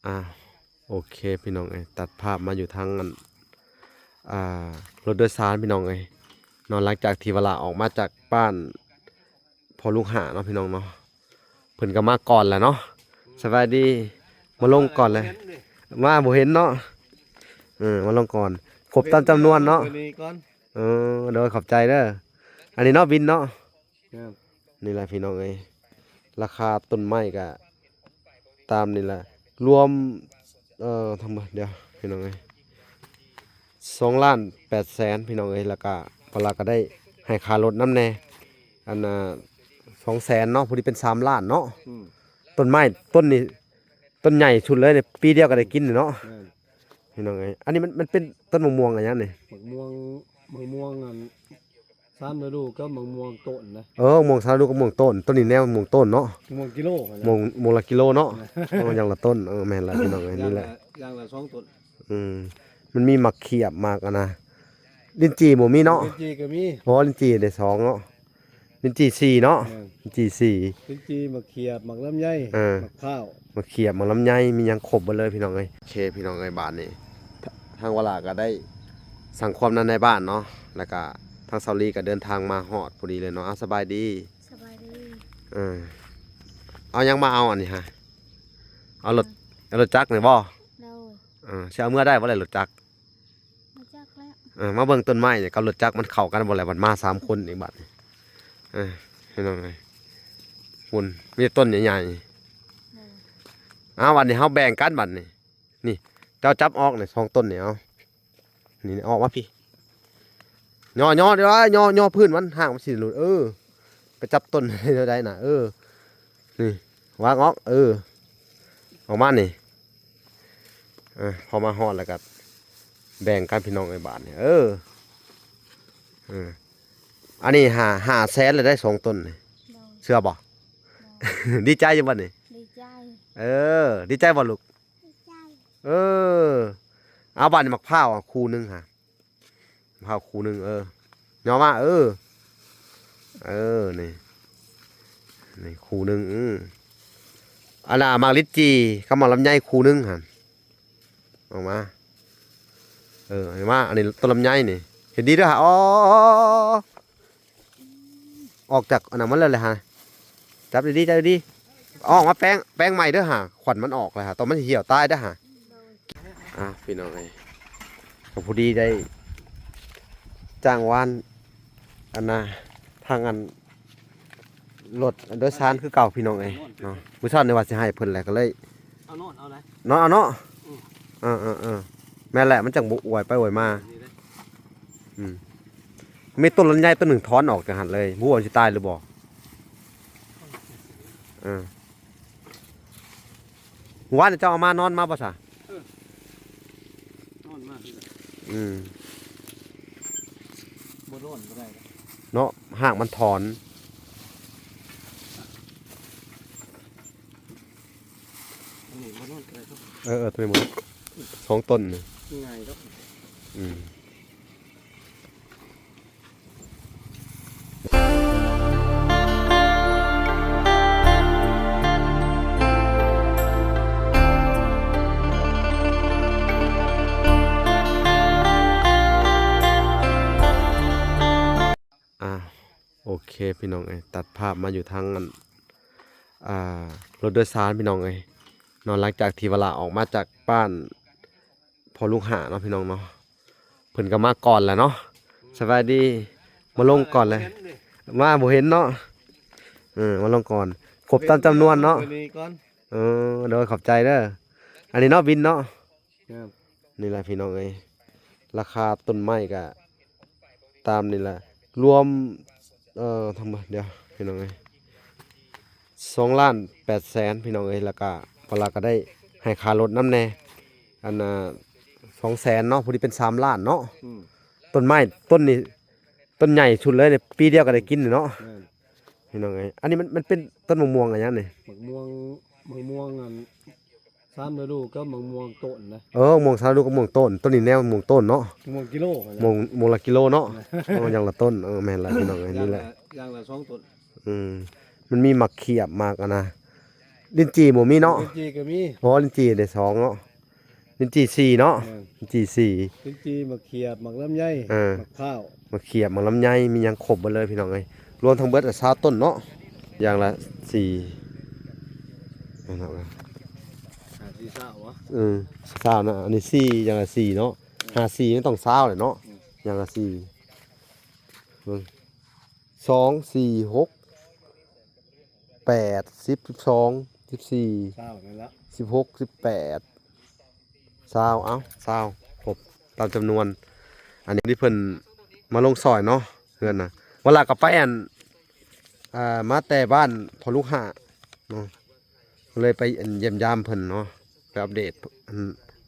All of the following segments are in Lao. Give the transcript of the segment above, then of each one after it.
ອ່າ ໂອເຄພີ່ນ້ອງເອີຍ ຕັດພາບມາຢູ່ທາງອັນ ອ່າ ລົດໂດຍສານພີ່ນ້ອງເອີຍເນາະ. ຫຼັງຈາກທີ່ວ່າລາອອກມາຈາກບ້ານພໍ່ລູກຫ້າເນາະພີ່ນ້ອງເນາະ ເພິ່ນກໍມາກ່ອນແຫຼະເນາະ. ສະບາຍດີ ມາລົງກ່ອນເລີຍ ມາບໍ່ເຫັນເນາະ. ເອີ ມາລົງກ່ອນ ຄົບຕາມຈຳນວນເນາະ. ເອີ ໂດຍ ຂອບໃຈເດີ. ອັນນີ້ເນາະ ວິນເນາະ. ນີ້ແຫຼະພີ່ນ້ອງເອີຍ ລາຄາຕົ້ນໄມ້ກະຕາມນີ້ແຫຼະ ລວມ ເອີ ທັງໝົດ ດຽວພີ່ນ້ອງເອີຍ ສອງລ້ານແປດແສນພີ່ນ້ອງເອີຍ. ແລ້ວກະພາລາກະໄດ້ໃຫ້ຄ່າລົດນຳແດ່ ອັນນ່າ ສອງແສນເນາະ ພໍດີເປັນສາມລ້ານເນາະ. ອືມ ຕົ້ນໄມ້ຕົ້ນນີ້ ຕົ້ນໃຫຍ່ສຸດເລີຍນີ້ ປີດຽວກໍໄດ້ກິນເນາະ. ແມ່ນ ພີ່ນ້ອງເອີຍ ອັນນີ້ມັນ ມັນເປັນຕົ້ນມະມ່ວງອັນຫຍັງນີ້? ໝາກມ່ວງ ໝາກມ່ວງອັນ ສາມລະດູກັບໝາກມ່ວງຕົ້ນນະ. ເອີ ໝາກມ່ວງສາມລະດູກັບໝາກມ່ວງຕົ້ນ ຕົ້ນນີ້ແນວໝາກມ່ວງຕົ້ນເນາະ. ໝາກມ່ວງກິໂລຫັ້ນແຫຼະ ໝາກ ໝາກລະກິໂລເນາະ. ເອີ ໝາກຢ່າງລະຕົ້ນ ເອີ ແມ່ນລະພີ່ນ້ອງເອີຍ ນີ້ແຫຼະ ຢ່າງລະສອງຕົ້ນ. ອືມ ມັນມີໝາກຂຽບ ໝາກອັນນະ ລິນຈີ່ບໍ່ມີເນາະ. ລິນຈີ່ກໍມີ ອໍ ລິນຈີ່ໄດ້ສອງເນາະ. ລິນຈີ່ສີ່ເນາະ. ແມ່ນ ລິນຈີ່ສີ່ ລິນຈີ່ ໝາກຂຽບ ໝາກລຳໄຍ ເອີ ໝາກພ້າວ ໝາກຂຽບ ໝາກລຳໄຍ ມີຫຍັງຄົບເບິດເລີຍພີ່ນ້ອງເອີຍ. ໂອເຄພີ່ນ້ອງເອີຍ ບາດນີ້ທາງວາລາກໍໄດ້ສັ່ງຄວາມນຳນາຍບ້ານເນາະ ແລ້ວກໍທາງສາວລີກໍເດີນທາງມາຮອດພໍດີເລີຍເນາະ. ອ້າວ ສະບາຍດີ ສະບາຍດີ. ເອີ ເອົາຫຍັງມາເອົາອັນນີ້ຮະ? ເອົາລົດ ເອົາລົດຈັກນີ້ບໍ່? ໂດຍ. ເອີ ຊິເອົາເມືອໄດ້ບໍ່ລະລົດຈັກ? ມາຈັກແລ້ວ ເອີ ມາເບິ່ງຕົ້ນໄມ້ນີ້ກັບລົດຈັກມັນເຂົ້າກັນບໍ່ແຫຼະ ບັດມາສາມຄົນອີກບັດນີ້. ເອີ ພີ່ນ້ອງເອີຍ ພຸ້ນມີແຕ່ຕົ້ນໃຫຍ່ໆ. ເອີ ເອົາ ບັດນີ້ເຮົາແບ່ງກັນບັດນີ້ ນີ້ ເຈົ້າຈັບອອກນີ້ ສອງຕົ້ນນີ້ ເອົາ ນີ້ ອອກມາພີ້ ຍໍໆ ເດີ ຍໍໆ ພື້ນມັນ ຫາກມັນຊິຫຼຸດ. ເອີ ໄປຈັບຕົ້ນແນວໃດນະ ເອີ ນີ້ ວາງອອກ ເອີ ອອກມານີ້. ເອີ ພໍມາຮອດແລ້ວກໍແບ່ງກັນພີ່ນ້ອງເອີຍບາດນີ້. ເອີ ເອີ ອັນນີ້ຫ້າ ຫ້າແສນແລ້ວໄດ໋ສອງຕົ້ນນີ້. ໂດຍ. ເຊື່ອບໍ່? ໂດຍ. ດີໃຈຢູ່ບໍ່ນີ້? ດີໃຈ. ເອີ ດີໃຈບໍ່ລູກ? ດີໃຈ. ເອີ ເອົາບາດນີ້ໝາກພ້າວຄູ່ໜຶ່ງຫາ ພ້າວຄູ່ໜຶ່ງ ເອີ ຍໍມາ ເອີ ເອີ ນີ້ ນີ້ຄູ່ໜຶ່ງ. ອື ອັນນ່າ ໝາກລິດຈີ່ກັບໝາກລຳໄຍຄູ່ໜຶ່ງຫັ້ນ ອອກມາ ເອີ ເອົາມາ ອັນນີ້ຕົ້ນລຳໄຍນີ້ ເຮັດດີເດີຫາ ອໍ ອອກຈາກອັນນັ້ນມາເລີຍແຫຼະຫາ ຈັບດີໆ ຈັບດີໆ ອອກມາແປງ ແປງໃໝ່ເດີຫາ ຂວັນມັນອອກແລ້ວຫາ ຕອນມັນຊິຫ່ຽວຕາຍເດີຫາ. ອ່າ ພີ່ນ້ອງເອີຍ ກໍພໍດີໄດ້ຈ້າງວານ ອັນນ່າ ທາງອັນ ລົດໂດຍສານຄືເກົ່າພີ່ນ້ອງເອີຍເນາະ. ມື້ເຊົ້ານີ້ວ່າຊິໃຫ້ເພິ່ນແຫຼະ ກໍເລີຍ ເອົານອນເອົານະ ນອນເອົາເນາະ. ອື ເອີໆໆ ແມ່ນແຫຼະ ມັນຈັ່ງບໍ່ອວຍໄປອວຍມາ. ນີ້ເດ້ ອື ມີຕົ້ນລຳໄຍຕົ້ນໜຶ່ງຖອນອອກຈາກຫັ້ນເລີຍ ບໍ່ຮູ້ວ່າຊິຕາຍຫຼືບໍ່. ເອີ ວານນີ້ເຈົ້າເອົາມານອນມາບໍ່ຊະ? ເອີ ນອນມາຄືກັນ. ອື ບໍ່ນອນບໍ່ໄດ້ເນາະ ຮາກມັນຖອນ. ອັນນີ້ບໍ່ນອນກໍໄດ້. ເອີໆ ໂຕນີ້ບໍ່ນອນ ສອງຕົ້ນນີ້ ງ່າຍດອກ. ອື ອ່າ ໂອເຄພີ່ນ້ອງເອີຍ ຕັດພາບມາຢູ່ທາງອັນ ອ່າ ລົດໂດຍສານພີ່ນ້ອງເອີຍເນາະ. ຫຼັງຈາກທີ່ວ່າລາອອກມາຈາກບ້ານພໍ່ລູກຫ້າເນາະພີ່ນ້ອງເນາະ ເພິ່ນກໍມາກ່ອນແຫຼະເນາະ. ສະບາຍດີ ມາລົງກ່ອນເລີຍ ມາບໍ່ເຫັນເນາະ. ເອີ ມາລົງກ່ອນ ຄົບຕາມຈຳນວນເນາະ. ເອີ ໂດຍ ຂອບໃຈເດີ. ອັນນີ້ເນາະ ວິນເນາະ. ນີ້ແຫຼະພີ່ນ້ອງເອີຍ ລາຄາຕົ້ນໄມ້ກະຕາມນີ້ແຫຼະ ລວມ ເອີ ທັງໝົດ ດຽວພີ່ນ້ອງເອີຍ ສອງລ້ານແປດແສນພີ່ນ້ອງເອີຍ. ແລ້ວກະພາລາກະໄດ້ໃຫ້ຄ່າລົດນຳແດ່ ອັນນ່າ ສອງແສນເນາະ ພໍດີເປັນສາມລ້ານເນາະ. ອືມ ຕົ້ນໄມ້ຕົ້ນນີ້ ຕົ້ນໃຫຍ່ສຸດເລີຍນີ້ ປີດຽວກໍໄດ້ກິນເນາະ. ແມ່ນ ພີ່ນ້ອງເອີຍ ອັນນີ້ມັນ ມັນເປັນຕົ້ນມະມ່ວງອັນຫຍັງນີ້? ໝາກມ່ວງ ໝາກມ່ວງອັນ ສາມລະດູກັບໝາກມ່ວງຕົ້ນນະ. ເອີ ໝາກມ່ວງສາມລະດູກັບໝາກມ່ວງຕົ້ນ ຕົ້ນນີ້ແນວໝາກມ່ວງຕົ້ນເນາະ. ໝາກມ່ວງກິໂລຫັ້ນແຫຼະ ໝາກ ໝາກລະກິໂລເນາະ. ເອີ ຢ່າງລະຕົ້ນ ເອີ ແມ່ນລະພີ່ນ້ອງເອີຍ ນີ້ແຫຼະ ຢ່າງລະສອງຕົ້ນ. ອືມ ມັນມີໝາກຂຽບ ໝາກອັນນະ ລິນຈີ່ບໍ່ມີເນາະ? ລິນຈີ່ກໍມີ. ອໍ ລິນຈີ່ໄດ້ສອງເນາະ. ລິນຈີ່ສີ່ເນາະ. ແມ່ນ. ລິນຈີ່ສີ່. ລິນຈີ່ ໝາກຂຽບ ໝາກລຳໄຍ. ເອີ ໝາກພ້າວ. ໝາກຂຽບ ໝາກລຳໄຍ ມີຫຍັງຄົບໝົດເລີຍພີ່ນ້ອງເອີຍ. ລວມທັງເບິດຊາວຕົ້ນເນາະ. ຢ່າງລະສີ່. ຫ້າສີ່ຊາວຫວະ? ເອີ ຊາວນະ. ອັນນີ້ສີ່ ຢ່າງລະສີ່ເນາະ. ເອີ ຫ້າສີ່ມັນຕ້ອງຊາວແຫຼະເນາະ. ເອີ ຢ່າງລະສີ່. ເບິ່ງ ສອງ ສີ່ ຫົກ ແປດ ສິບ ສິບສອງ ສິບສີ່ ຊາວນັ້ນລະ ສິບຫົກ ສິບແປດ ຊາວ ເອົ້າ ຊາວ ຄົບຕາມຈຳນວນ. ອັນນີ້ທີ່ເພິ່ນມາລົງຊ່ອຍເນາະ ເຮືອນນະ. ເວລາກໍໄປອັນ ອ່າ ມາແຕ່ບ້ານພໍ່ລູກຫ້າເນາະ ເລີຍໄປອັນຢ້ຽມຢາມເພິ່ນເນາະ ໄປອັບເດດ ອັນ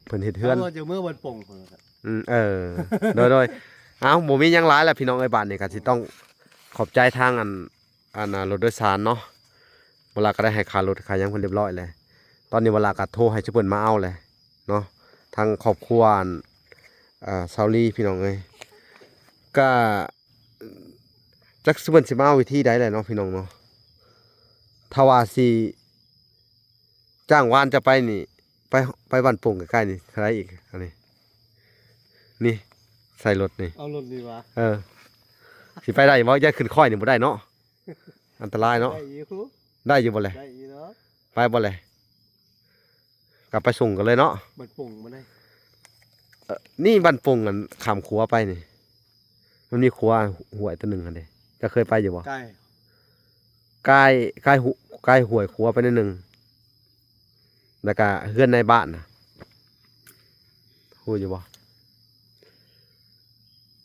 ເພິ່ນເຮັດເຮືອນ. ເຮົາວ່າຈະເມືອວັດປົງເພິ່ນວ່າຊັ້ນ. ອືມ ເອີ ໂດຍໆ. ເອົ້າ ບໍ່ມີຫຍັງຫຼາຍລະພີ່ນ້ອງເອີຍ. ບາດນີ້ກໍຊິຕ້ອງຂອບໃຈທາງອັນ ອັນ ອ່າ ລົດໂດຍສານເນາະ. ເວລາກໍໄດ້ໃຫ້ຄ່າລົດຄ່າຫຍັງເພິ່ນຮຽບຮ້ອຍແລ້ວ. ຕອນນີ້ເວລາກໍໂທໃຫ້ຊຸມເພິ່ນມາເອົາແລ້ວເນາະ ທາງຄອບຄົວອັນ ອ່າ ຊາວລີ ພີ່ນ້ອງເອີຍ. ກະຈັກຊຸມເພິ່ນຊິມາເອົາວິທີໃດແຫຼະເນາະ ພີ່ນ້ອງເນາະ. ຖ້າວ່າຊິຈ້າງວານຈະໄປນີ້ ໄປ ໄປບ້ານໂປ່ງໃກ້ໆນີ້ເທົ່າໃດອີກ? ອັນນີ້ ນີ້ ໃສ່ລົດນີ້ ເອົາລົດນີ້ຫວາ? ເອີ ຊິໄປໄດ້ບໍ່? ຢ້ານຂຶ້ນຄ້ອຍນີ້ບໍ່ໄດ້ເນາະ. ອັນຕະລາຍເນາະ. ໄດ້ຢູ່ ໄດ້ຢູ່ບໍ່ແລະ? ໄດ້ຢູ່ເນາະ. ໄປບໍ່ແລະ? ກັບໄປສົ່ງກັນເລີຍເນາະ. ບ້ານໂປ່ງບໍ່ໄດ້. ເອີ ນີ້ບ້ານໂປ່ງ ອັນຂ້າມຂົວໄປນີ້ ມັນມີຂົວຫ້ວຍຕົວໜຶ່ງຫັ້ນເດ້. ເຈົ້າເຄີຍໄປຢູ່ບໍ່? ໃກ້ ໃກ້ ໃກ້ຫ- ໃກ້ຫ້ວຍຂົວໄປໜ້ອຍໜຶ່ງ. ແລ້ວກະເຮືອນນາຍບ້ານນະ ຮູ້ຢູ່ບໍ່?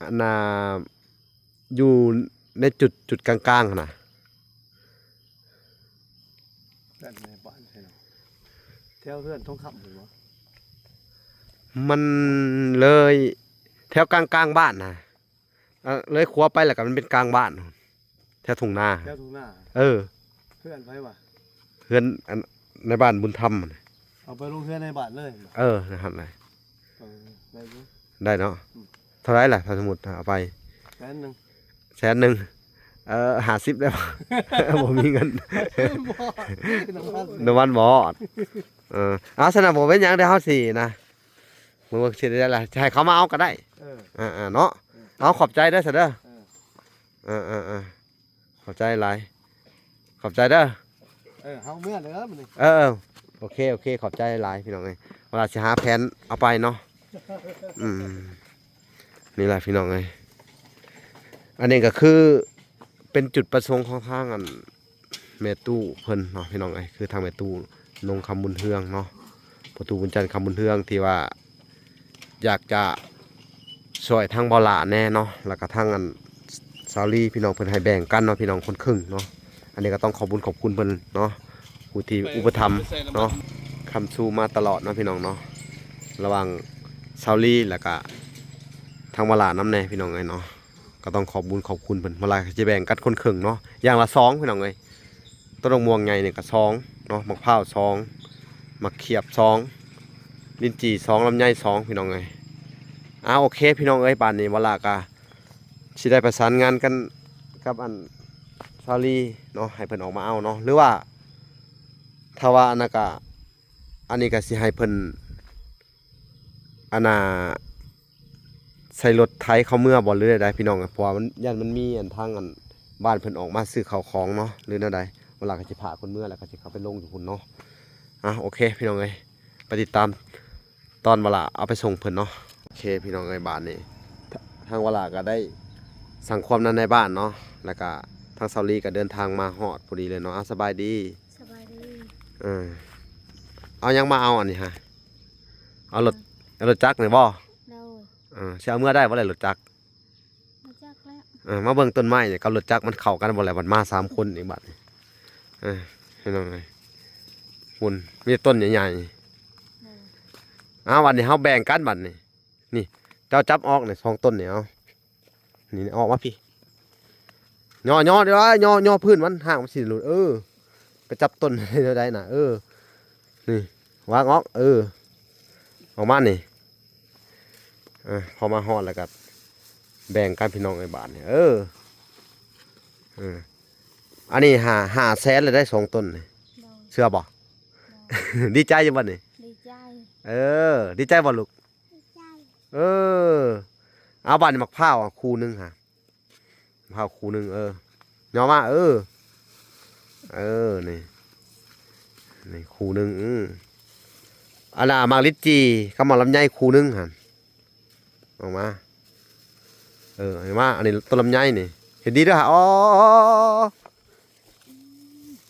ອັນນ່າ ຢູ່ໃນຈຸດ ຈຸດກາງໆຫັ້ນນະ. ເຮືອນນາຍບ້ານໃຊ່ເນາະ. ແຖວເຮືອນທອງຄຳພຸ້ນບໍ່? ມັນເລີຍແຖວກາງໆບ້ານນະ. ເອີ ເລີຍຂົວໄປແລ້ວກໍມັນເປັນກາງບ້ານ ແຖວທົ່ງນາ. ແຖວທົ່ງນາ. ເອີ ເຮືອນໃຜຫວາ? ເຮືອນອັນ ໃນບ້ານບຸນທຳຫັ້ນ. ເອົາໄປລົງເຮືອນໃນບ້ານເລີຍ. ເອີ ນັ້ນຫັ້ນແຫຼະ. ເອີ ໄດ້ຢູ່ ໄດ້ເນາະ. ອືມ ເທົ່າໃດລະ ຖ້າສົມມຸດເອົາໄປ? ແສນໜຶ່ງ. ແສນໜຶ່ງ. ເອີ ຫ້າສິບໄດ້ບໍ່? ບໍ່ມີເງິນ. ບໍ່ ນ້ຳມັນ ນ້ຳມັນບໍ່ຮອດ. ເອີ ເອົາ ຊັ້ນນະ ບໍ່ເປັນຫຍັງ ດຽວເຮົາຊິນະ ເບິ່ງວ່າຊິໄດ້ລະ ຈະໃຫ້ເຂົາມາເອົາກໍໄດ້. ເອີ ເອີໆ ເນາະ. ເອີ ເອົາ ຂອບໃຈເດີ ຊະເດີ. ເອີໆໆ ຂອບໃຈຫຼາຍ ຂອບໃຈເດີ. ເອີ ເຮົາເມືອເດີມື້ນີ້. ເອີ ໂອເຄ ໂອເຄ ຂອບໃຈຫຼາຍພີ່ນ້ອງເອີຍ. ເວລາຊິຫາແຜນເອົາໄປເນາະ. ອືມ ນີ້ແຫຼະພີ່ນ້ອງເອີຍ. ອັນນີ້ກໍຄືເປັນຈຸດປະສົງຂອງທາງອັນ ແມ່ຕູ້ເພິ່ນເນາະ ພີ່ນ້ອງເອີຍ. ຄືທາງແມ່ຕູ້ນົງຄຳບຸນເຮືອງເນາະ ພໍ່ຕູ້ບຸນຈັນຄຳບຸນເຮືອງ ທີ່ວ່າຢາກຈະຊ່ວຍທາງບ່າວຫຼ້າແດ່ເນາະ ແລ້ວກໍທາງອັນ ຊາວລີ ພີ່ນ້ອງ ເພິ່ນໃຫ້ແບ່ງກັນເນາະ ພີ່ນ້ອງ ຄົນຄຶ່ງເນາະ. ອັນນີ້ກໍຕ້ອງຂອບບຸນຂອບຄຸນເພິ່ນເນາະ ຜູ້ທີ່ອຸປະຖຳເນາະ ຄ້ຳຊູມາຕະຫຼອດເນາະ ພີ່ນ້ອງເນາະ. ລະຫວ່າງຊາວລີ ແລ້ວກະທາງບ່າວຫຼ້ານຳແດ່ ພີ່ນ້ອງເອີຍເນາະ. ກໍຕ້ອງຂອບບຸນຂອບຄຸນເພິ່ນ. ບ່າວຫຼ້າກໍຈະແບ່ງກັນຄົນເຄິ່ງເນາະ ຢ່າງລະສອງ ພີ່ນ້ອງເອີຍ. ຕົ້ນໝາກມ່ວງໃຫຍ່ນີ້ກໍສອງເນາະ ໝາກພ້າວສອງ ໝາກຂຽບສອງ ລິນຈີ່ສອງ ລຳໄຍສອງ ພີ່ນ້ອງເອີຍ. ອາ ໂອເຄ ພີ່ນ້ອງເອີຍ ບາດນີ້ບ່າວຫຼ້າກໍຊິໄດ້ປະສານງານກັນກັບອັນ ຊາວລີເນາະ ໃຫ້ເພິ່ນອອກມາເອົາເນາະ ຫຼືວ່າ ຖ້າວ່າອັນນັ້ນກໍ ອັນນີ້ກໍຊິໃຫ້ເພິ່ນ ອັນນ່າ ໃສ່ລົດໄຖເຂົ້າເມືອບໍ່ ຫຼືໃດໆ ພີ່ນ້ອງ. ເພາະວ່າມັນ ຢ້ານມັນມີອັນທາງອັນບ້ານເພິ່ນອອກມາຊື້ເຂົ້າຂອງເນາະ ຫຼືແນວໃດ. ເວລາກໍຊິພາເພິ່ນເມືອ ແລ້ວກໍຊິເຂົ້າໄປລົງຢູ່ພຸ້ນເນາະ. ອາ ໂອເຄ ພີ່ນ້ອງເອີຍ ໄປຕິດຕາມຕອນບ່າວຫຼ້າເອົາໄປສົ່ງເພິ່ນເນາະ. ໂອເຄ ພີ່ນ້ອງເອີຍ ບາດນີ້ທາງບ່າວຫຼ້າກໍໄດ້ສັ່ງຄວາມນຳນາຍບ້ານເນາະ ແລ້ວກໍທາງຊາວລີກໍເດີນທາງມາຮອດພໍດີເລີຍເນາະ. ອາ ສະບາຍດີ. ສະບາຍດີ. ເອີ ເອົາຫຍັງມາເອົາອັນນີ້ຮະ? ເອົາລົດ ເອົາລົດຈັກນີ້ບໍ່? ໂດຍ. ເອີ ຊິເອົາເມືອໄດ້ບໍ່ລະລົດຈັກ? ບໍ່ຈັກແລ້ວ. ເອີ ມາເບິ່ງຕົ້ນໄມ້ນີ້ກັບລົດຈັກມັນເຂົ້າກັນບໍ່ລະ ບັດມາສາມຄົນນີ້ບັດນີ້. ເອີ ພີ່ນ້ອງເອີຍ ພຸ້ນ ມີແຕ່ຕົ້ນໃຫຍ່ໆ. ໂດຍ. ເອົາ ບັດນີ້ເຮົາແບ່ງກັນບັດນີ້. ນີ້ ເຈົ້າຈັບອອກນີ້ ສອງຕົ້ນນີ້ ເອົາ ນີ້ ອອກມາພີ້ ຍໍໆ ເດີ ຍໍໆພື້ນມັນ ຮາກມັນຊິຫຼຸດ. ເອີ ໄປຈັບຕົ້ນແນວໃດນະ. ເອີ ນີ້ ວາງອອກ. ເອີ ອອກມານີ້. ເອີ ພໍມາຮອດແລ້ວກໍແບ່ງກັນ ພີ່ນ້ອງເອີຍ ບາດນີ້. ເອີ ເອີ ອັນນີ້ຫ້າ ຫ້າແສນແລ້ວໄດ໋ ສອງຕົ້ນນີ້. ໂດຍ. ເຊື່ອບໍ່? ດີໃຈຢູ່ບໍ່ນີ້? ດີໃຈ. ເອີ ດີໃຈບໍ່ລູກ? ດີໃຈ. ເອີ ເອົາບາດນີ້ໝາກພ້າວຄູ່ໜຶ່ງຫາ ພ້າວຄູ່ໜຶ່ງ ເອີ ຍໍມາ ເອີ ເອີ ນີ້ ນີ້ຄູ່ໜຶ່ງ ອື ອັນນ່າ ໝາກລິດຈີ່ກັບໝາກລຳໄຍຄູ່ໜຶ່ງຫັ້ນ ອອກມາ ເອີ ເອົາມາ ອັນນີ້ຕົ້ນລຳໄຍນີ້ ເຮັດດີເດີຫາ ອໍ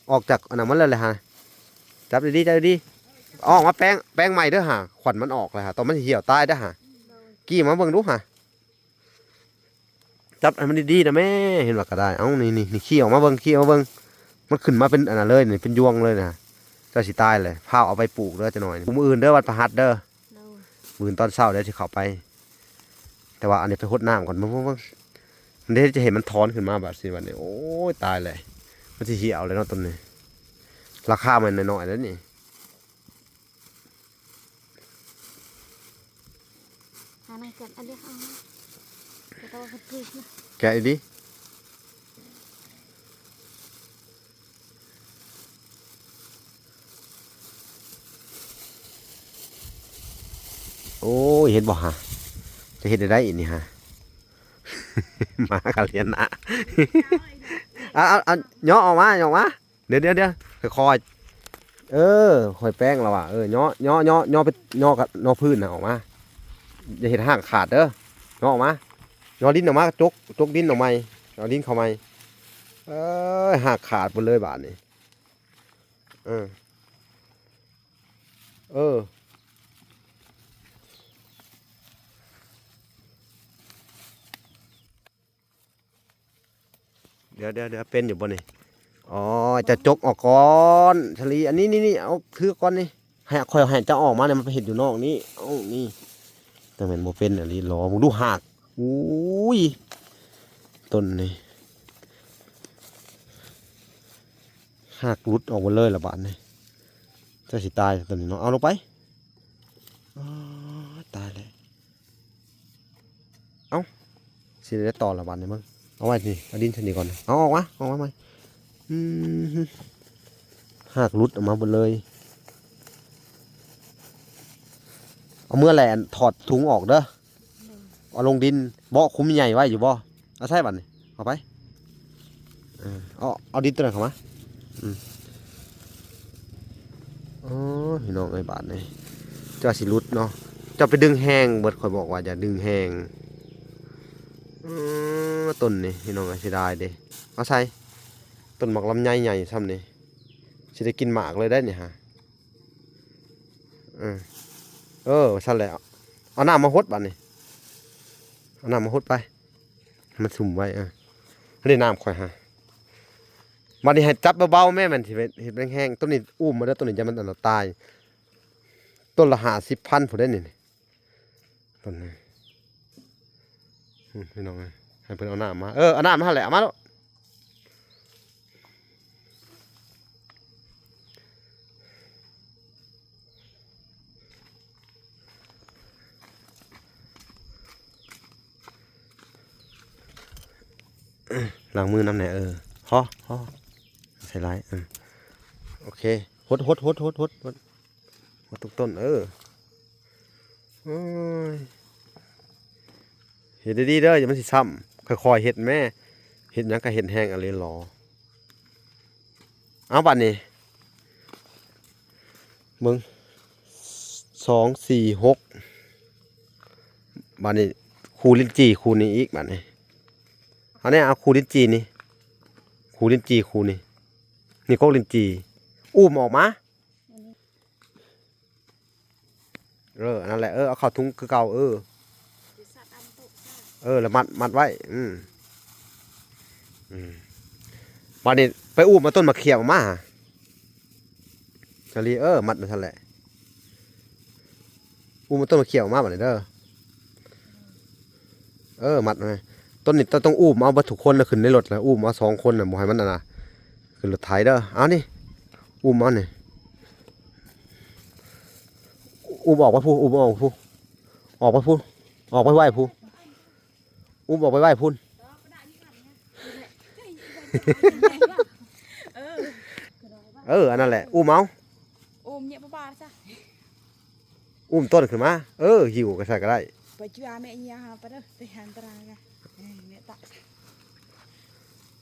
ອອກຈາກອັນນັ້ນມາເລີຍແຫຼະຫາ ຈັບດີໆ ຈັບດີໆ ອອກມາແປງ ແປງໃໝ່ເດີຫາ ຂວັນມັນອອກແລ້ວຫາ ຕອນມັນຊິຫ່ຽວຕາຍເດີຫາ ກີ້ມາເບິ່ງດູຫາ. ຈັບໃຫ້ມັນດີໆນະແມ່ ເຫັນວ່າກໍໄດ້ ເອົ້າ ນີ້ໆ ນີ້ ຂີ້ອອກມາເບິ່ງ ຂີ້ອອກມາເບິ່ງ ມັນຂຶ້ນມາເປັນອັນນັ້ນເລີຍ ນີ້ເປັນຍວງເລີຍນະ ເຈົ້າຊິຕາຍແຫຼະ ພ້າວເອົາໄປປູກເດີ ຈັກໜ່ອຍ ມື້ອື່ນເດີ ວັນພະຫັດເດີ ໂດຍ ມື້ອື່ນຕອນເຊົ້າເດີ ຊິເຂົ້າໄປ ແຕ່ວ່າອັນນີ້ໄປຫົດນ້ຳກ່ອນ ເບິ່ງໆ ເບິ່ງ ເດ້ ຈະເຫັນມັນຖອນຂຶ້ນມາບາດຊິ ບາດນີ້ ໂອ້ຍ ຕາຍແຫຼະ ມັນຊິຫ່ຽວແລ້ວເນາະ ຕົ້ນນີ້ ລາຄາມັນນ້ອຍໆເດ້ນີ້. ຫານາງແກະອັນເດຍ ເອົາມາ ແກະຕໍ່ເພິ່ນຄືນ ແກະອີ່ຫຼີ ໂອ້ຍ ເຫັນບໍ່ຫາ ຈະເຮັດໄດ້ໄດ໋ນີ້ຫາ ໝາກະລຽນນະ ເອົາ ເອົາ ເອົາ ຍໍອອກມາ ຍໍອອກມາ. ດຽວໆໆ ຄ່ອຍໆ ເອີ ຄ່ອຍແປງລະວ່າ ເອີ ຍໍ ຍໍ ຍໍ ຍໍໄປ ຍໍກັບ ຍໍພື້ນນະອອກມາ ຢ່າເຮັດຮາກຂາດເດີ ຍໍອອກມາ ຍໍດິນອອກມາ ຈົກ ຈົກດິນອອກໃໝ່ ເອົາດິນເຂົ້າໃໝ່ ເອີ ຮາກຂາດເບິດເລີຍບາດນີ້ ເອີ ເອີ. ດຽວໆໆ ເປັນຢູ່ບໍ່ນີ້? ອໍ ຈະຈົກອອກກ່ອນ ສາລີ ອັນນີ້ ນີ້ໆ ເອົາຖືກ່ອນນີ້ ໃຫ້ ຂ້ອຍໃຫ້ເຈົ້າອອກມານີ້ ມັນໄປເຮັດຢູ່ນອກນີ້ ເອົານີ້ ຈັ່ງແມ່ນບໍ່ເປັນອີ່ຫຼີ ລໍເບິ່ງດູຮາກ ໂອ້ຍ ຕົ້ນນີ້ ຮາກຫຼຸດອອກໝົດເລີຍລະບາດນີ້ ເຈົ້າຊິຕາຍຕົ້ນນີ້ເນາະ ເອົາລົງໄປ ອໍ ຕາຍແລ້ວ. ເອົ້າ ຊິໄດ້ຕໍ່ລະບາດນີ້ເບິ່ງ ເອົາໄວ້ນີ້ ເອົາດິນໃສ່ນີ້ກ່ອນ ເອົາອອກມາ ອອກມາໃໝ່ ອືມ ຮາກຫຼຸດອອກມາເບິດເລີຍ ເອົາເມືອແຫຼະ ອັນ ຖອດທຸງອອກເດີ ເອົາລົງດິນ ເບາະຄຸມໃຫຍ່ໄວ້ຢູ່ບໍ່? ເອົາໃສ່ບາດນີ້ ເອົາໄປ ເອີ ເອົາ ເອົາດິນຕົວນັ້ນເຂົ້າມາ ອືມ ໂອ້ຍ ພີ່ນ້ອງເອີຍ ບາດນີ້ ເຈົ້າຊິຫຼຸດເນາະ ເຈົ້າໄປດຶງແຮງເບິດ ຂ້ອຍບອກວ່າຢ່າດຶງແຮງ ເອີ ຕົ້ນນີ້ ພີ່ນ້ອງເອີຍ ເສຍດາຍເດ້ ເອົາໃສ່ ຕົ້ນໝາກລຳໄຍໃຫຍ່ຊ່ຳນີ້ ຊິໄດ້ກິນໝາກເລີຍໄດ໋ນີ້ຫາ ເອີ ເອີ ຊັ້ນແຫຼະ ເອົານ້ຳມາຫົດບາດນີ້ ເອົານ້ຳມາຫົດໄປ ໃຫ້ມັນຊຸ່ມໄວ້ ເອີ ອັນນີ້ນ້ຳຂ້ອຍຫາ ບາດນີ້ໃຫ້ຈັບເບົາໆແມ້ ມັນຊິເຮັດ ເຮັດແຮງໆ ຕົ້ນນີ້ອຸ້ມມາເດີ ຕົ້ນນີ້ຢ່າມັນອັນຕາຍ ຕົ້ນລະຫ້າສິບພັນພຸ້ນເດ້ນີ້ ຕົ້ນນີ້ ອືມ ພີ່ນ້ອງເອີຍ ໃຫ້ເພິ່ນເອົານ້ຳມາ ເອີ ເອົານ້ຳມາຫັ້ນແຫຼະ ເອົາມາໂລດ. ລ້າງມືນຳແດ່ ເອີ ພໍ ພໍ ໃສ່ຫຼາຍ ເອີ ໂອເຄ ຫົດ ຫົດ ຫົດ ຫົດ ຫົດ ຫົດ ໝົດທຸກຕົ້ນ ເອີ ໂອ້ຍ ເຮັດດີໆເດີ ຢ່າມັນຊິຊ້ຳ ຄ່ອຍໆເຮັດແມ້ ເຮັດຫຍັງກະເຮັດແຮງອີ່ຫຼີຫຼໍ ເອົາບາດນີ້ ເບິ່ງ ສອງ ສີ່ ຫົກ ບາດນີ້ ຄູ່ລິ້ນຈີ່ຄູ່ນີ້ອີກ ບາດນີ້ ເອົາແນ່ ເອົາຄູ່ລິ້ນຈີ່ນີ້ ຄູ່ລິ້ນຈີ່ຄູ່ນີ້ ນີ້ກົກລິ້ນຈີ່ ອຸ້ມອອກມາ ເອີ ອັນນັ້ນແຫຼະ ເອີ ເອົາເຂົ້າທຸງຄືເກົ່າ ເອີ ເອີ ແລ້ວມັດ ມັດໄວ້ ອືມ ອືມ ບາດນີ້ໄປອຸ້ມເອົາຕົ້ນໝາກຂຽມອອກມາ ສາລີ ເອີ ມັດໄວ້ຊັ້ນແຫຼະ ອຸ້ມເອົາຕົ້ນໝາກຂຽມອອກມາບາດນີ້ເດີ ເອີ ມັດໄວ້ ຕົ້ນນີ້ຕ້ອງ ຕ້ອງອຸ້ມເອົາເບິດທຸກຄົນນະ ຂຶ້ນໃນລົດລະ ອຸ້ມເອົາສອງຄົນນະ ບໍ່ໃຫ້ມັນອັນນະ ຂຶ້ນລົດໄຖເດີ ເອົານີ້ ອຸ້ມເອົານີ້ ອຸ້ມອອກໄປພຸ້ນ ອຸ້ມອອກໄປພຸ້ນ ອອກໄປພຸ້ນ ອອກໄປໄວ້ພຸ້ນ ອຸ້ມອອກໄປໄວ້ພຸ້ນ ເອີ ອັນນັ້ນແຫຼະ ອຸ້ມເອົາ Ôm nhẹ ba ba sa. ອຸ້ມຕົ້ນຂຶ້ນມາ ເອີ ຫິ້ວກະໃສ່ກະໄດ້ Ba jua mẹ nhia ha pa deh te han tra ga. Eh, mẹ tak.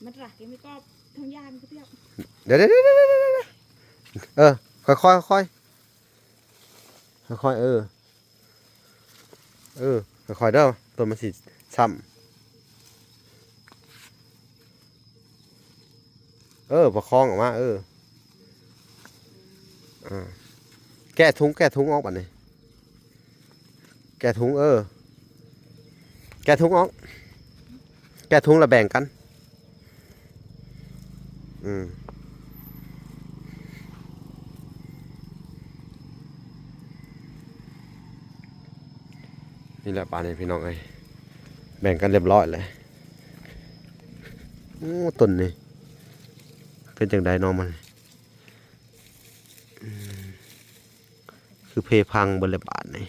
Mẹ tra ke mẹ kop thong yan ke tiap. ດຽວໆໆໆໆ ເອີ ຄ່ອຍໆ ຄ່ອຍໆ ຄ່ອຍໆ ເອີ ເອີ ຄ່ອຍໆເດີ ຕົ້ນມັນຊິຊ້ຳ. ເອີ ປະຄອງອອກມາ ເອີ ອ່າ ແກະຖົງ ແກະຖົງອອກບາດນີ້ ແກະຖົງ ເອີ ແກະຖົງອອກ ແກະຖົງແລ້ວແບ່ງກັນ ອືມ. ນີ້ແຫຼະປານນີ້ພີ່ນ້ອງເອີຍ ແບ່ງກັນຮຽບຮ້ອຍແລ້ວ. ໂອ້ ຕົ້ນນີ້ເປັນຈັ່ງໃດເນາະມັນ ອືມ ຄືເພພັງເບິດແລ້ວບາດນີ້.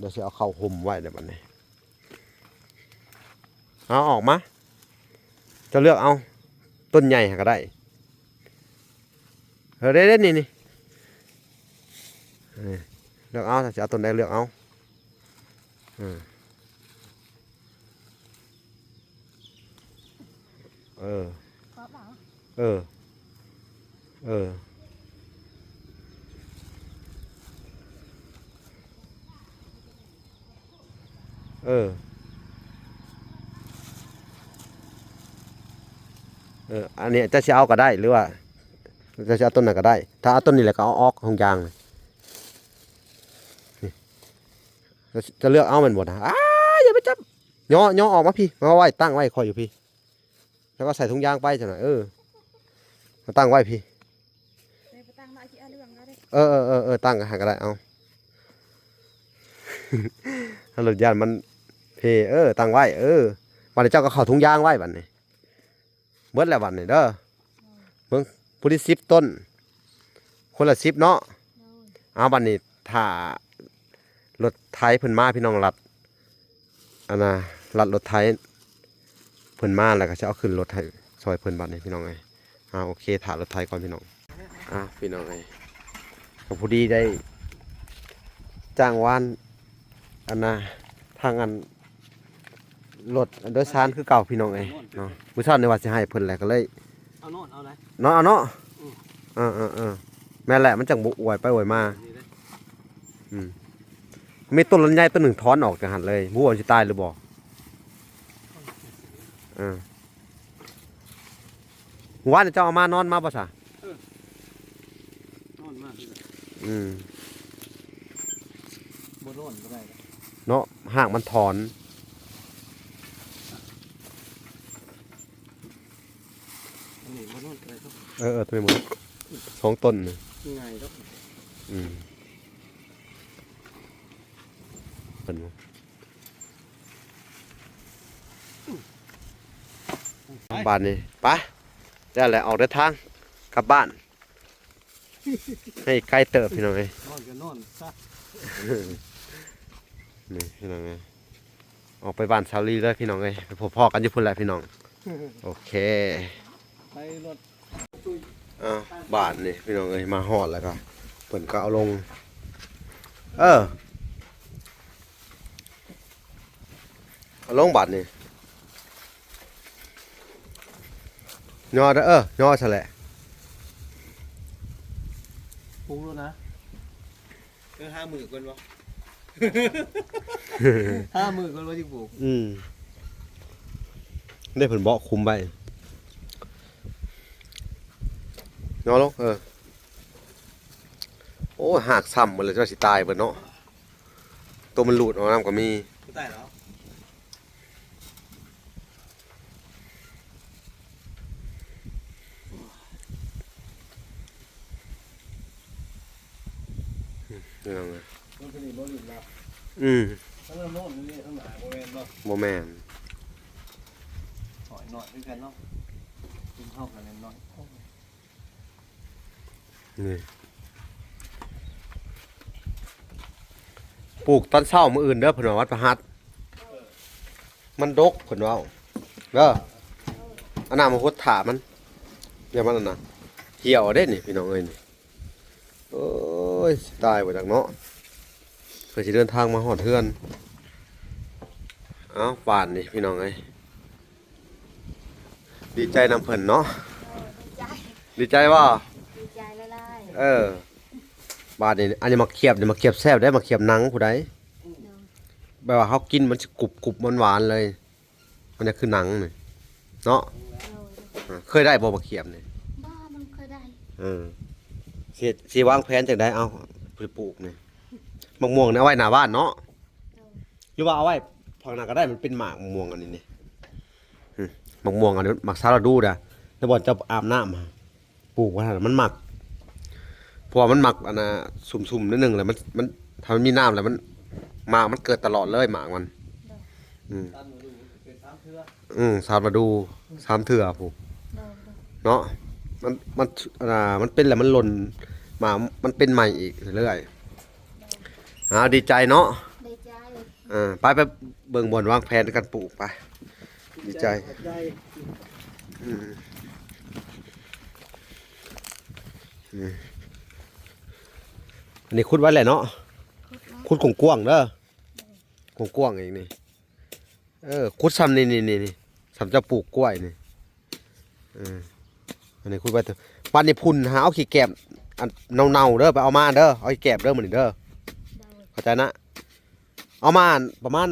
ດຽວຊິເອົາເຂົ້າຫຸ້ມໄວ້ແລ້ວບາດນີ້. ເອົາອອກມາ ເຈົ້າເລືອກເອົາ ຕົ້ນໃຫຍ່ຫັ້ນກະໄດ້ ເອີ ເດ້ໆ ນີ້ ນີ້ ເອີ ເລືອກເອົາ ຖ້າຊິເອົາຕົ້ນໃດເລືອກເອົາ ເອີ ເອີ ເອີ ເອີ ເອີ ເອີ ອັນນີ້ເຈົ້າຊິເອົາກະໄດ້ ຫຼືວ່າເຈົ້າຊິເອົາຕົ້ນນັ້ນກະໄດ້ ຖ້າເອົາຕົ້ນນີ້ແລ້ວກະເອົາອອກທຸງຢາງ ນີ້ ເຈົ້າເລືອກເອົາແມ່ນບໍ່ນະ ອ້າ ຢ່າໄປຈັບ ຍໍ ຍໍອອກມາພີ້ ມາໄວ້ ຕັ້ງໄວ້ຂ້ອຍຢູ່ພີ້. ແລ້ວກໍໃສ່ຖົງຢາງໄປຊັ້ນນະ ເອີ ມາຕັ້ງໄວ້ພີ້ ເອີ ເອີ ເອີ ເອີ ຕັ້ງຫັ້ນກະໄດ້ ເອົາ ເຮົາລົດຢ້ານມັນເພ ເອີ ຕັ້ງໄວ້ ເອີ ບາດນີ້ເຈົ້າກໍເຂົ້າຖົງຢາງໄວ້ບາດນີ້ ເບິດແລ້ວບາດນີ້ເດີ ເບິ່ງ ຜູ້ທີ່ສິບຕົ້ນ ຄົນລະສິບເນາະ ເອົາບາດນີ້ຖ້າລົດໄຖເພິ່ນມາ ພີ່ນ້ອງລັດ ອັນນ່າ ລັດລົດໄຖເພິ່ນມາ ແລ້ວກະຊິເອົາຂຶ້ນລົດໃຫ້ຊ່ອຍເພິ່ນບາດນີ້ພີ່ນ້ອງເອີຍ. ອ່າ ໂອເຄ ຖ້າລົດໄຖກ່ອນພີ່ນ້ອງ. ອ່າ ພີ່ນ້ອງເອີຍ ກະພໍດີໄດ້ຈ້າງວານ ອັນນ່າ ທາງອັນ ລົດໂດຍສານຄືເກົ່າພີ່ນ້ອງເອີຍເນາະ. ມື້ເຊົ້ານີ້ວ່າຊິໃຫ້ເພິ່ນແຫຼະ ກະເລີຍ ເອົາໂລດ ເອົາໄດ໋ ເນາະ ເອົາເນາະ ອືມ ເອີໆໆ ແມ່ນແຫຼະ ມັນຈັ່ງບໍ່ອວຍໄປອວຍມາ ນີ້ເດ້ ອືມ ມີຕົ້ນລຳໄຍຕົ້ນໜຶ່ງຖອນອອກຈາກຫັ້ນເລີຍ ບໍ່ຮູ້ວ່າຊິຕາຍຫຼືບໍ່ ເອີ. ວານນີ້ເຈົ້າເອົາມານອນມາບໍ່ຊະ? ເອີ ນອນມາຄືກັນ ອືມ ບໍ່ນອນບໍ່ໄດ້ເນາະ ຮາກມັນຖອນ. ອັນນີ້ບໍ່ນອນກໍໄດ້ເນາະ ເອີໆ ໂຕນີ້ໝົດ ສອງຕົ້ນນີ້ ງ່າຍດອກ ອືມ ເພິ່ນ ບາດນີ້ໄປ ແລ້ວແຫຼະ ອອກເດີນທາງກັບບ້ານ ໃຫ້ໄກເຕີບພີ່ນ້ອງເອີຍ ນອນກໍນອນຊະ ນີ້ພີ່ນ້ອງເອີຍ ອອກໄປບ້ານສາວລີເລີຍພີ່ນ້ອງເອີຍ ໄປພໍ້ກັນຢູ່ພຸ້ນແຫຼະພີ່ນ້ອງ ໂອເຄ ໄປລົດ ອ່າ ບາດນີ້ພີ່ນ້ອງເອີຍ ມາຮອດແລ້ວກະເພິ່ນກະເອົາລົງ ເອີ ເອົາລົງບາດນີ້ ຍໍເດີ ຍໍຊະແຫຼະ ປຸງໂລດນະ ເອີ ຫ້າມື້ກ່ອນບໍ່ ຫ້າມື້ກ່ອນບໍ່ຈຶ່ງປູກ ອືມ ໄດ້ເພິ່ນເບາະຄຸມໄວ້ ຍໍລົງ ເອີ ໂອ້ຍ ຮາກຊ້ຳໝົດແລ້ວ ເຈົ້າຊິຕາຍເບິດເນາະ ໂຕມັນຫຼຸດອອກນຳກໍມີ ຕາຍແລ້ວ. ອືມ ພີ່ນ້ອງເອີຍ ມັນເປັນອີກບໍ່ຫຼິ້ນລະ ອືມ ທາງໂນ້ນນີ້ ທາງໜ້າບໍ່ແມ່ນບໍ່? ບໍ່ແມ່ນ ໜ້ອຍໆຄືກັນເນາະ ກິນເຮົາກັນໜ້ອຍ. ນີ້ ປູກຕອນເຊົ້າມື້ອື່ນເດີ ເພິ່ນວ່າວັນພະຫັດ ມັນດົກ ເພິ່ນເວົ້າເດີ ເອົານ້ຳມາຫົດ ຖ້າມັນ ຢ່າມັນອັນນະ ຫ່ຽວເດ້ນີ້ພີ່ນ້ອງເອີຍນີ້. ໂອ້ຍ ຊິຕາຍບໍ່ຈັກເນາະ ເພື່ອຊິເດີນທາງມາຮອດເຮືອນ. ເອົ້າ ບາດນີ້ພີ່ນ້ອງເອີຍ ດີໃຈນຳເພິ່ນເນາະ. ເອີ ດີໃຈ ດີໃຈບໍ່? ດີໃຈຫຼາຍໆ. ເອີ ບາດນີ້ ອັນນີ້ໝາກຂຽບນີ້ ໝາກຂຽບແຊບເດ້ ໝາກຂຽບໜັງຜູ້ໃດ. ໂດຍ ແບບວ່າເຮົາກິນມັນຊິກຸບໆ ຫວານໆ ເລີຍ. ມັນຈະຄືໜັງນີ້ເນາະ. ໂດຍ ອ່າ ເຄີຍໄດ້ບໍ່ໝາກຂຽບນີ້? ບໍ່ ບໍ່ເຄີຍໄດ້. ເອີ ຊິ ຊິວາງແຜນຈັ່ງໃດ ເອົາໄປປູກນີ້? ໝາກມ່ວງນີ້ເອົາໄວ້ໜ້າບ້ານເນາະ. ໂດຍ ຫຼືວ່າເອົາໄວ້ຝັ່ງນັ້ນກໍໄດ້ ມັນເປັນໝາກມ່ວງອັນນີ້ນີ້. ອື ໝາກມ່ວງອັນນີ້ມັນໝາກຊາວລະດູນະ ແລ້ວບ່ອນເຈົ້າອາບນ້ຳ ປູກໄວ້ຫັ້ນ ມັນມັກ ເພາະວ່າມັນມັກອັນນ່າ ຊຸ່ມໆ ໜ້ອຍໜຶ່ງ ແລ້ວມັນ ມັນ ຖ້າມັນມີນ້ຳແລ້ວມັນ ໝາກມັນເກີດຕະຫຼອດເລີຍ ໝາກມັນ. ໂດຍ ອືມ ຕາມລະດູເປັນສາມເທື່ອ. ອືມ ສາມລະດູ ສາມເທື່ອພຸ້ນ. ໂດຍ ໂດຍ ເນາະ ມັນ ມັນ ອັນນ່າ ມັນເປັນແລ້ວມັນຫຼົ່ນ ໝາກມັນເປັນໃໝ່ອີກເລື້ອຍ. ໂດຍ ອ່າ ດີໃຈເນາະ. ດີໃຈ. ເອີ ໄປ ໄປເບິ່ງບ່ອນວາງແຜນກັນປູກໄປ. ດີໃຈ ຂອບໃຈ. ອືມ ອືມ ອັນນີ້ຂຸດໄວ້ແລ້ວເນາະ. ຂຸດແລ້ວ ຂຸດກວ້າງໆ ເດີ ກວ້າງໆ ອີກນີ້. ເອີ ຂຸດຊ່ຳນີ້ໆ ຊ່ຳເຈົ້າປູກກ້ວຍນີ້. ເອີ ອັນນີ້ຂຸດໄວ້ເດີ. ບາດນີ້ພຸ້ນຫາເອົາຂີ້ແກບອັນເນົ່າໆ ເດີ ໄປເອົາມາເດີ ເອົາຂີ້ແກບເດີມື້ນີ້ເດີ. ໂດຍ ເຂົ້າໃຈນະ. ເອົາມາປະມານ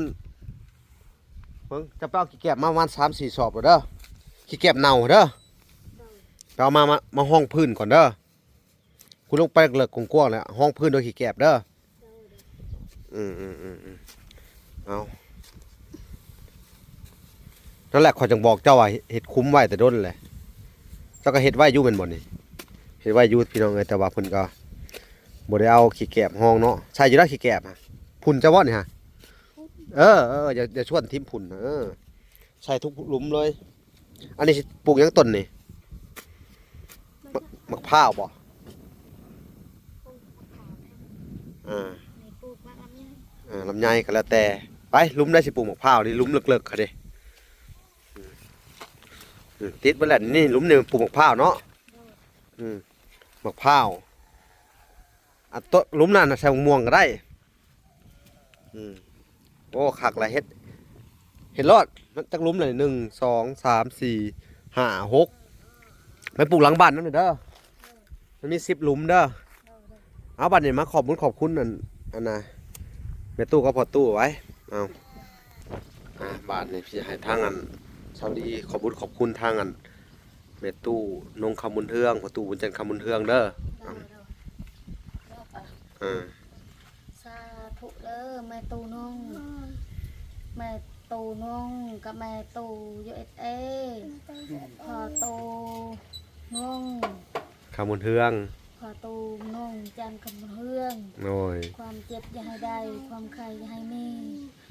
ເບິ່ງ ຈະໄປເອົາຂີ້ແກບມາປະມານສາມສີ່ສອບໂລດເດີ ຂີ້ແກບເນົ່າເດີ. ໂດຍ ໄປເອົາມາ ມາ ມາຮອງພື້ນກ່ອນເດີ. ຂຸດລົງໄປເລິກໆ ກວ້າງໆ ແລ້ວຮອງພື້ນດ້ວຍຂີ້ແກບເດີ. ໂດຍ ໂດຍ ອືມໆໆໆ ເອົາ ນັ້ນແຫຼະ ຂ້ອຍຈຶ່ງບອກເຈົ້າວ່າເຮັດ ເຮັດຂຸມໄວ້ແຕ່ດົນແຫຼະ. ເຈົ້າກໍເຮັດໄວ້ຢູ່ແມ່ນບໍ່ນີ້? ເຮັດໄວ້ຢູ່ພີ່ນ້ອງເອີຍ ແຕ່ວ່າເພິ່ນກໍບໍ່ໄດ້ເອົາຂີ້ແກບຮອງເນາະ. ໃສ່ຢູ່ໃດຂີ້ແກບຫະ? ພຸ້ນເຈົ້າບໍ່ນີ້ຫະ? ເອີໆ ຢ່າ ຢ່າຊວນຖິ້ມພຸ້ນ ເອີ ໃສ່ທຸກຫຼຸມເລີຍ. ອັນນີ້ຊິປູກຫຍັງຕົ້ນນີ້? ໝາກ ໝາກພ້າວບໍ່? ອ່າ ປູກໝາກລຳໄຍ ອ່າ ລຳໄຍກໍແລ້ວແຕ່. ໄປ ຫຼຸມໃດຊິປູກໝາກພ້າວນີ້? ຫຼຸມເລິກໆ ຫັ້ນເດ້. ອືມ ຕິດໄປແລ້ວ ນີ້ ຫຼຸມນີ້ປູກໝາກພ້າວເນາະ. ອືມ ໝາກພ້າວ ອັນໂຕ ຫຼຸມນັ້ນນະໃສ່ໝາກມ່ວງກໍໄດ້. ອືມ ໂອ້ ຄັກຫຼາຍ ເຮັດ ເຮັດໂລດ. ມັນຈັກຫຼຸມລະ? ໜຶ່ງ ສອງ ສາມ ສີ່ ຫ້າ ຫົກ ໄປປູກຫຼັງບ້ານນຳເດີ. ມັນມີສິບຫຼຸມເດີ. ເອົາ ບາດນີ້ມາຂອບບຸນຂອບຄຸນອັນ ອັນນ່າ ແມ່ຕູ້ກັບພໍ່ຕູ້ໄວ້. ເອົາ ອ່າ ບາດນີ້ຊິໃຫ້ທາງອັນ ສາວດີ ຂອບບຸນຂອບຄຸນທາງອັນ ແມ່ຕູ້ນົງ ຄຳບຸນເຮືອງ, ພໍ່ຕູ້ບຸນຈັນ ຄຳບຸນເຮືອງເດີ. ໂດຍ ໂດຍ ເອີ ສາທຸເດີ ແມ່ຕູ້ນົງ ແມ່ຕູ້ນົງກັບແມ່ຕູ້ ຢູເອສເອ ພໍ່ຕູ້ນົງ ຄຳບຸນເຮືອງ ພໍ່ຕູ້ນົງ ຈັນ ຄຳບຸນເຮືອງ. ໂດຍ ຄວາມເຈັບຢ່າໃຫ້ໄດ້ ຄວາມໄຂ້ຢ່າໃຫ້ມີ.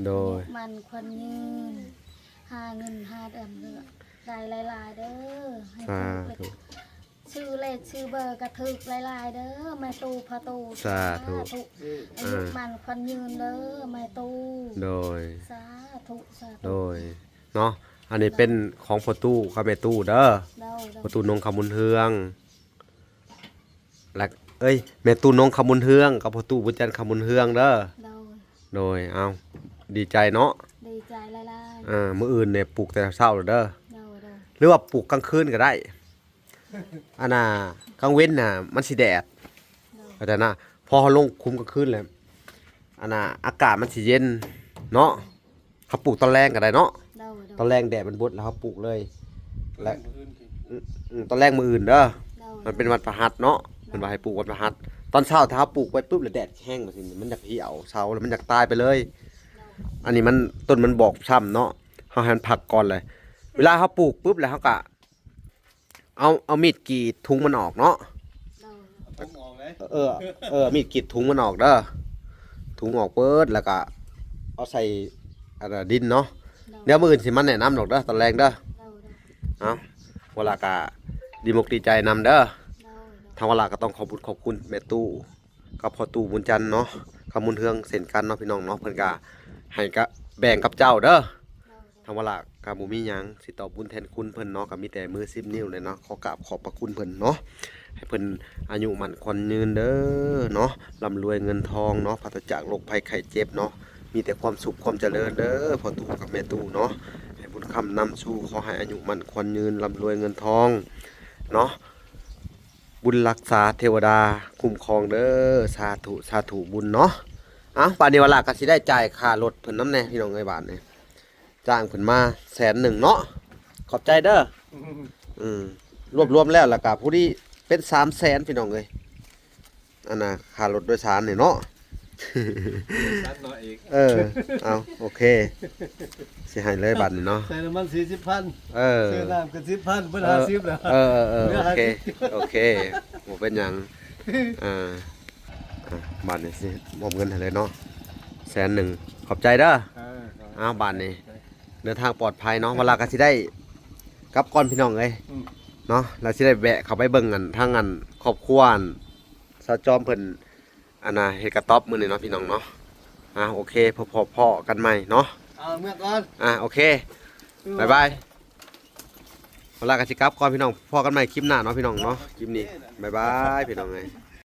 ໂດຍ ອາຍຸໝັ້ນຂວັນຍືນ ຫາເງິນຫາເດືອນ ໄດ້ຫຼາຍໆ ເດີ. ໃຫ້ຖືກເລກ ສາທຸ ຊື່ເລກຊື່ເບີກະຖືກຫຼາຍໆ ເດີ ແມ່ຕູ້ພໍ່ຕູ້. ສາທຸ ສາທຸ ອາຍຸໝັ້ນຂວັນຍືນເດີ ແມ່ຕູ້. ໂດຍ ສາທຸ ສາທຸ ໂດຍ ເນາະ. ອັນນີ້ເປັນຂອງພໍ່ຕູ້ກັບແມ່ຕູ້ເດີ. ໂດຍ ໂດຍ ພໍ່ຕູ້ນົງ ຄຳບຸນເຮືອງ ແລະ ເອີຍ ແມ່ຕູ້ນົງ ຄຳບຸນເຮືອງ ກັບພໍ່ຕູ້ບຸນຈັນ ຄຳບຸນເຮືອງເດີ. ໂດຍ ໂດຍ ເອົາ ດີໃຈເນາະ ດີໃຈຫຼາຍໆ. ເອີ ມື້ອື່ນນີ້ປູກແຕ່ເຊົ້າເດີ. ໂດຍ ໂດຍ ຫຼືວ່າປູກກາງຄືນກໍໄດ້. ອັນນ່າ ກາງເວັນນະມັນຊິແດດ. ໂດຍ ເຂົ້າໃຈນະ ພໍເຮົາລົງຂຸມກາງຄືນແລ້ວ ອັນນ່າ ອາກາດມັນຊິເຢັນເນາະ. ເຮົາປູກຕອນແລງກໍໄດ້ເນາະ. ໂດຍ ໂດຍ ຕອນແລງແດດມັນບົດແລ້ວເຮົາປູກເລີຍ. ແລະ ຕອນແລງມື້ອື່ນເດີ. ໂດຍ ມັນເປັນວັນພະຫັດເນາະ. ໂດຍ ເພິ່ນວ່າໃຫ້ປູກວັນພະຫັດ. ຕອນເຊົ້າຖ້າເຮົາປູກໄປປຶບແລ້ວແດດແຮງ ມັນ ມັນຢາກຫ່ຽວເຊົາ ແລ້ວມັນຢາກຕາຍໄປເລີຍ. ໂດຍ ອັນນີ້ມັນ ຕົ້ນມັນບອກຊ້ຳເນາະ ເຮົາໃຫ້ມັນພັກກ່ອນເລີຍ. ເວລາເຮົາປູກປຶບແລ້ວເຮົາກະ ເອົາ ເອົາມີດກຣີດທຸງມັນອອກເນາະ. ໂດຍ ເອົາທຸງອອກເລີຍ. ເອີ ເອີ ມີດກຣີດທຸງມັນອອກເດີ. ທຸງອອກເປີດ ແລ້ວກະເອົາໃສ່ ອັນນ່າ ດິນເນາະ. ໂດຍ ດຽວມື້ອື່ນຊິມາແນະນຳດອກເດີ ຕອນແລງເດີ. ໂດຍ ໂດຍ ເອົາ ວາລາກະດີມົກດີໃຈນຳເດີ. ໂດຍ ໂດຍ ທາງວາລາກະຕ້ອງຂອບບຸນຂອບຄຸນແມ່ຕູ້ ກັບພໍ່ຕູ້ບຸນຈັນເນາະ ຄຳບຸນເຮືອງເຊັ່ນກັນເນາະ ພີ່ນ້ອງເນາະ. ເພິ່ນກະໃຫ້ກະແບ່ງກັບເຈົ້າເດີ. ໂດຍ ໂດຍ ທາງວາລະກໍບໍ່ມີຫຍັງຊິຕອບບຸນແທນຄຸນເພິ່ນເນາະ ກໍມີແຕ່ມືສິບນິ້ວເລີຍເນາະ ຂໍກາບຂອບພະຄຸນເພິ່ນເນາະ ໃຫ້ເພິ່ນອາຍຸໝັ້ນຂວັນຍືນເດີເນາະ ລ່ຳລວຍເງິນທອງເນາະ ປາສະຈາກໂລກໄພໄຂ້ເຈັບເນາະ ມີແຕ່ຄວາມສຸກຄວາມຈະເລີນເດີພໍ່ຕູ້ກັບແມ່ຕູ້ເນາະ ໃຫ້ບຸນຄ້ຳນຳຊູ ຂໍໃຫ້ອາຍຸໝັ້ນຂວັນຍືນ ລ່ຳລວຍເງິນທອງເນາະ ບຸນລັກສາເທວະດາຄຸ້ມຄອງເດີ ສາທຸ ສາທຸບຸນເນາະ. ເອົ້າ ບາດນີ້ວາລະກໍຊິໄດ້ຈ່າຍຄ່າລົດເພິ່ນນຳແດ່ພີ່ນ້ອງເອີຍ ບາດນີ້ ຈ້າງເພິ່ນມາແສນໜຶ່ງເນາະ ຂອບໃຈເດີ ອືມ ລວບລວມແລ້ວ ແລ້ວກໍຜູ້ນີ້ເປັນສາມແສນພີ່ນ້ອງເອີຍ ອັນນ່າ ຄ່າລົດໂດຍສານນີ້ເນາະ ໂດຍສານເນາະເອກ ເອີ ເອົາ ໂອເຄ ຊິໃຫ້ເລີຍບາດນີ້ເນາະ ໃສ່ນ້ຳມັນສີ່ສິບພັນ ເອີ ຊື້ນ້ຳກໍສິບພັນ ເບິດຫ້າສິບແລ້ວ ເອີ ເອີ ເອີ ເອີ ໂອເຄ ໂອເຄ ບໍ່ເປັນຫຍັງ ອ່າ ອ່າ ບາດນີ້ຊິມອບເງິນໃຫ້ເລີຍເນາະ ແສນໜຶ່ງ ຂອບໃຈເດີ ເອີ ເອົາ ບາດນີ້ ເດີນທາງປອດໄພເນາະ ວາລະກໍຊິໄດ້ກັບກ່ອນພີ່ນ້ອງເອີຍ ອືມ ເນາະ ແລ້ວຊິໄດ້ແວະເຂົ້າໄປເບິ່ງອັນ ທາງອັນ ຄອບຄົວອັນ ສາວຈອມເພິ່ນ ອັນນ່າ ເຮັດກະຕ໊ອບມື້ນີ້ເນາະພີ່ນ້ອງເນາະ ອ່າ ໂອເຄ ພໍ້ ພໍ້ກັນໃໝ່ເນາະ ເອົາ ເມືອກ່ອນ ອ່າ ໂອເຄ ບາຍບາຍ ວາລະກໍຊິກັບກ່ອນພີ່ນ້ອງ ພໍ້ກັນໃໝ່ຄລິບໜ້າເນາະພີ່ນ້ອງເນາະ ຄລິບນີ້ ບາຍບາຍ ພີ່ນ້ອງເອີຍ.